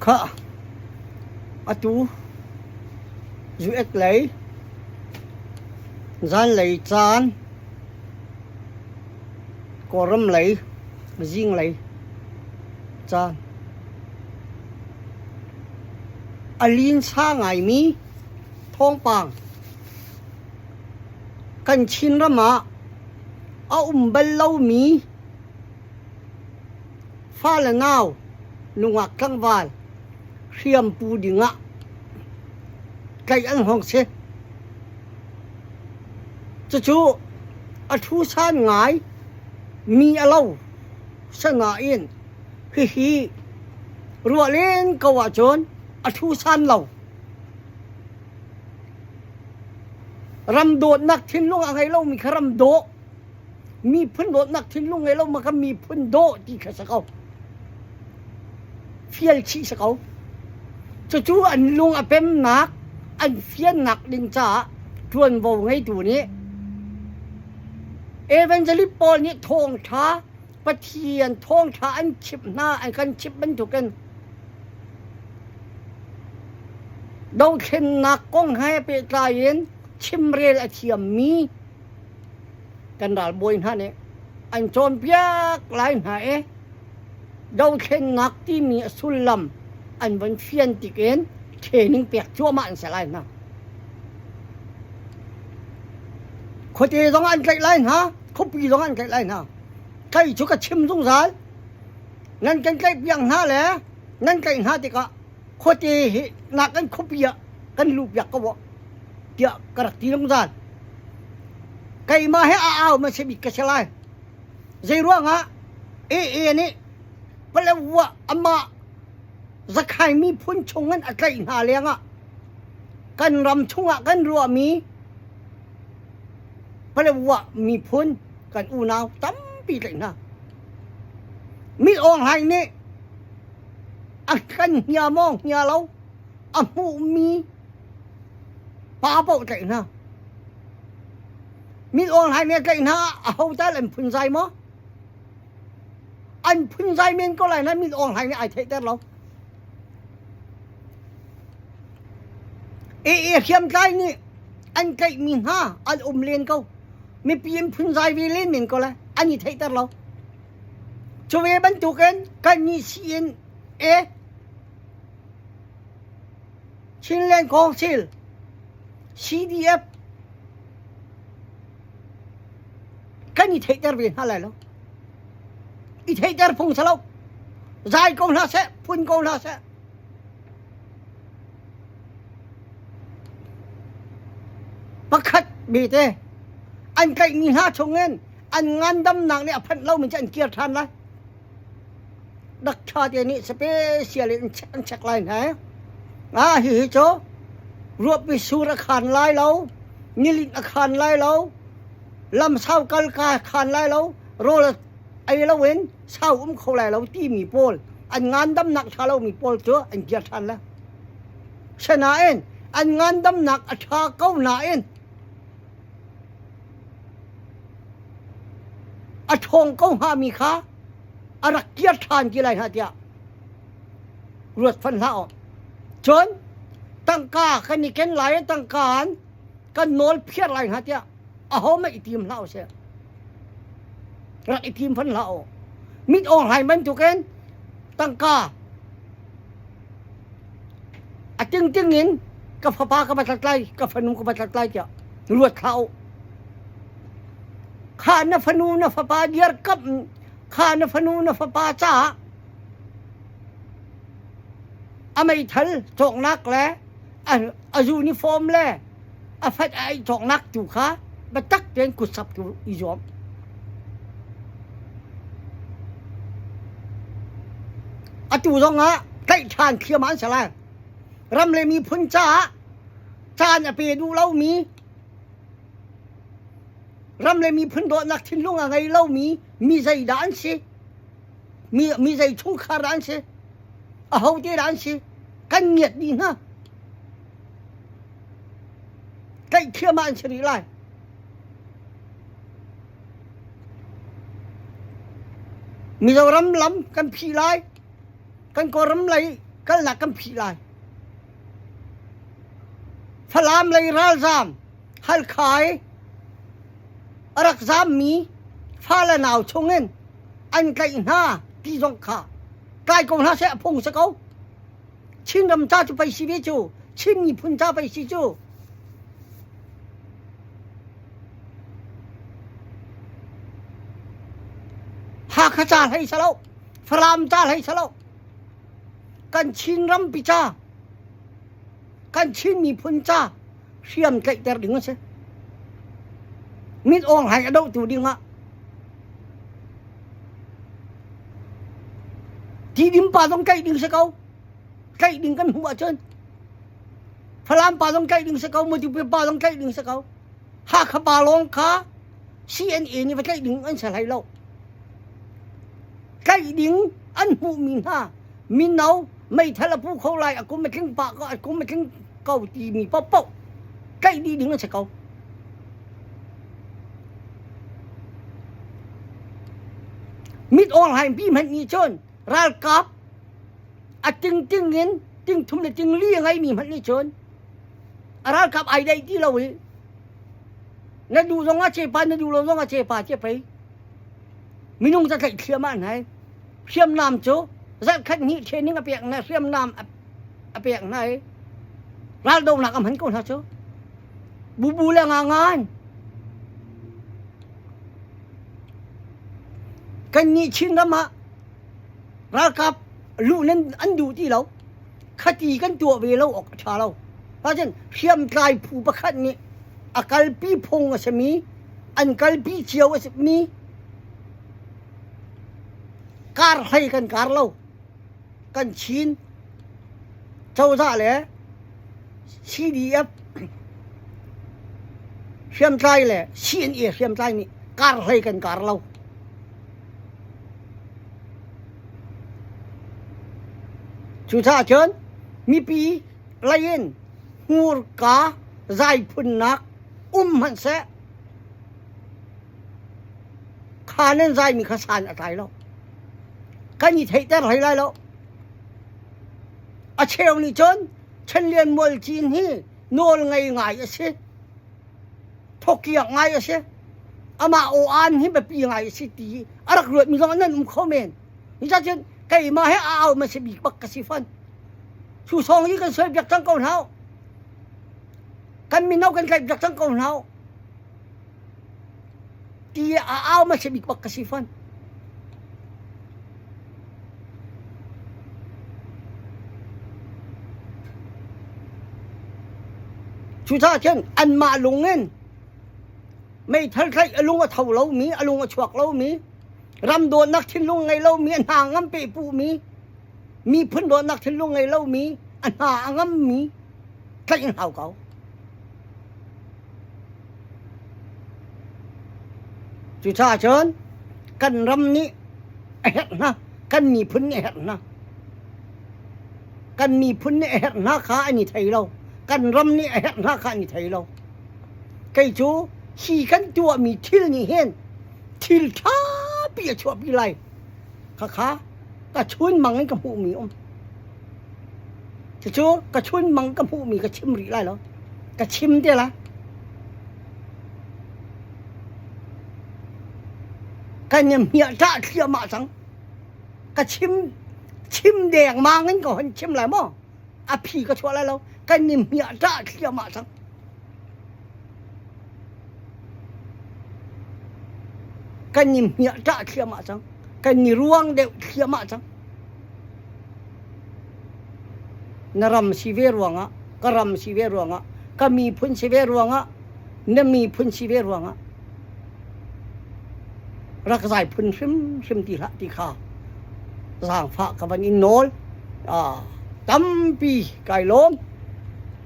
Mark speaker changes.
Speaker 1: Khah, atu zu-ek lei, zanlei caan, Kawlram lei, zinglei caan. A linsa ngaimi thawngpang kan Chinram ah a um bal lomi Fale nau, nungak tlangval hriampu dingah tlaih an hong si. Cucu a ṭhusan ngai mi a lo. Sinain hihi ruah len ko ahcun a ṭhusan lo. Ram dawtnak thinlung a ngei lomi kha ram daw miphun dawtnak thinlung ngei lo ma kan miphun dawh ti kha si ko. Fial chih si ko. Cucu an lung a pemnak, an fiannak ding caah ṭuanvo ngeitu nih Evangelist pawl nih thawngṭha Pathian thawngṭha an chimh hna, an kan chimh bantukin dothlennak kong he pehtlai in chimrel a thiammi kan ralbawi hna nih an cawnpiak lai hna i dothlennak timi a sullam an von fian tik in training pek cuahmah an si lai hna. Khuate zong an tlaih lai hna, khuapi zong an tlaih lai hna. Tlaih cu ka chim zungzal. Nan kan tlaih piak hna le nan tlaih hna tikah khuate hi nak kan khuapi ah kan luh piak ko tiah ka rak ti zungzal. Keimah he a au ma si bik ka si lai. Zei ruangah AA nih Palawa amah Zakhai miphun chungin a tlaih hna lengah kan ram chungah kan ruahmi Palawa miphun kan unau tampi tlaih hna. Mit Aung Hlaing nih a kan hnia maw hnia lo a hmuhmi pa paoh tlaih hna. Min Aung Hlaing nih a tlaih hna aho tal an phunzai maw? An phunzai men ko lai na Min Aung Hlaing nih ai theihter lo. AA hriamtlai nih an tlaihmi hna an um len ko. Mipi in phunzai ve len men ko lai. An i theihter lo. Cu ve bantukin kan nih CNA Chinland Council CDF kan i theihter ve hna lai lo. I theihter phung si lo. Zai ko hna seh, phun ko hna seh. Pakhat bete an tlaihmi hna chungin an ngandamnak nih a phanh lomi cu an kir ṭhan lai. Dak ṭha te nih special in an check lai hna. Ah hihi cu ruahpi sur a khan lai lo, nilin a khan lai lo, lam sau kal ka khan lai lo, rawl ei loin sau um kho lai lo timi pawl an ngandamnak ṭha lomi pawl cu an kir ṭhan lai. Sinain an ngandamnak a ṭha ko nain a ṭhawng ko hngami kha a rak kir ṭhan ti lai hna tiah ruat fan hlah aw. Cun tangka kan i ken lai i tangka an kan nawl phiar lai hna tiah ahohmanh i tim hlah usih. Rak i tim fan hlah u. Mit awng hlai bantukin tangka a tingting in ka fapa ka va tlatlai, ka fanu ka va tlatlai tiah ruat hlah u. Kha na fanu na fapa diarkamh kha na fanu na fapa caah a meithal cawknak le a uniform le a fat a ei cawknak tu kha biatak tein kutsap tu i zuam. Atu zongah tlaih ṭhan thiam an si lai. Ram le miphun caah caan a pe duh lomi ram le miphun dawtnak thinlung a ngei lomi mi zeidah an si? Mi zei chungkhar dah an si? Ahote dah an si? Kan ngiat dih hna. Tlaih ah an si rih lai. Mizoram lam kan phih lai. Kan Kawlram lei Kalnak kan phih lai. Falam lei ralzaam Halkha i a rak zaammi fa le nau chungin an tlaih hna ti zong kha tlai ko hna seh a phung si ko. Chinram ca cu pei si ve cu Chin miphun ca pei si cu. Hakha ca hlei si lo, Falam ca hlei si lo. Kan Chinram pi ca, kan Chin miphun ca hriam tlaihter ding a si. Mit awng hai a dohtu ding ah Tidim pa zong tlaih ding si ko. Tlaih ding kan hmuh ahcun Falam pa zong tlaih ding si ko, Matupi pa zong tlaih ding si ko. Hakha pa lawng kha CNA nih va tlaih ding an si hlei lo. Tlaih ding an hmuhmi hna mino meithal a pu kho lai a kum a tling pah ko a kum a tling ko timi paohpaoh tlaih dih ding an si ko. Mit awng hlaing pi hmanh nih cun ralkap a tingting in tingthum le tingli a ngeimi hmanh nih cun a ralkap ai daih ti lo i na duh zong ah cepa na duh lo zong ah cepa tia pei minung ca tlaih thliahmah hna i hriamnam cu zarhkhat hnih training a pek hna hriamnam a pek hna i raldohnak a hman ko hna cu bubu le nga ngan kan nih Chin ram ah ralkap luh nan an duh ti lo khati kan tuah ve lo awk a ṭha lo ahcun hriamtlai phu pakhat nih a kalpi phung a simi an kalpi cio a simi kar hlei kan kar lo kan Chin cozah le CDF hriamtlai le CNA hriamtlai nih kar hlei kan kar lo. Cucaah cun mipi lei in hmurka zaiphunnak um hmanhseh kha nan zaimi kha san a tlai lo. Kan i theihter hlei lai lo. A cheu nih cun Chan Lian Mual Cin hi nawl ngei ngai a si. Thokiak ngai a si. Amah aw aan hi biapi ngai a si ti a rak ruatmi zong nan um kho men. Ni cun keimah he a au ma si bik bak ka si fan. Cu song hi kan soi biak cang ko hna. Kan mino kan tlaih biak cang ko hna. Ti a au ma si bik bak ka si fan. Cucaah cun anmah lung in meithal tlaih a lung a tho lomi, a lung a chuak lomi, ram dawtnak thinlung ngei lomi, a hna ngam pehpuhmi, miphun dawtnak thinlung ngei lomi, a hna a ngammi tlaih in hau ko. Cucaah cun kan ram nih a herh hna, kan miphun nih a herh hna. Kan miphun nih a herh hna kha an i thei lo. Kan ram nih a herh hna kha an i thei lo. Kei cu hi kan tuahmi thil nih hin thil ṭhapi a chuahpi lai. Khakha ka chunmang in ka hmuhmi um. Cucu ka chunmang ka hmuhmi ka chim rih lai lo. Ka chim te lai. Kan i hmiah ṭah thliahmah cang. Ka chim chim dengmang in ka hon chim lai maw? A phi ka chuah lai lo. Kan i hmiah ṭah thliahmah cang. Kan i hmiah ṭah thliahmah cang. Kan i ruang deuh thliahmah cang. Na ram si ve ruangah, ka ram si ve ruangah, ka miphun si ve ruangah, na miphun si ve ruangah rak zai phun hrimhrim ti hlah ti kha zaangfah ka van in nawl. Tampi kai lawm.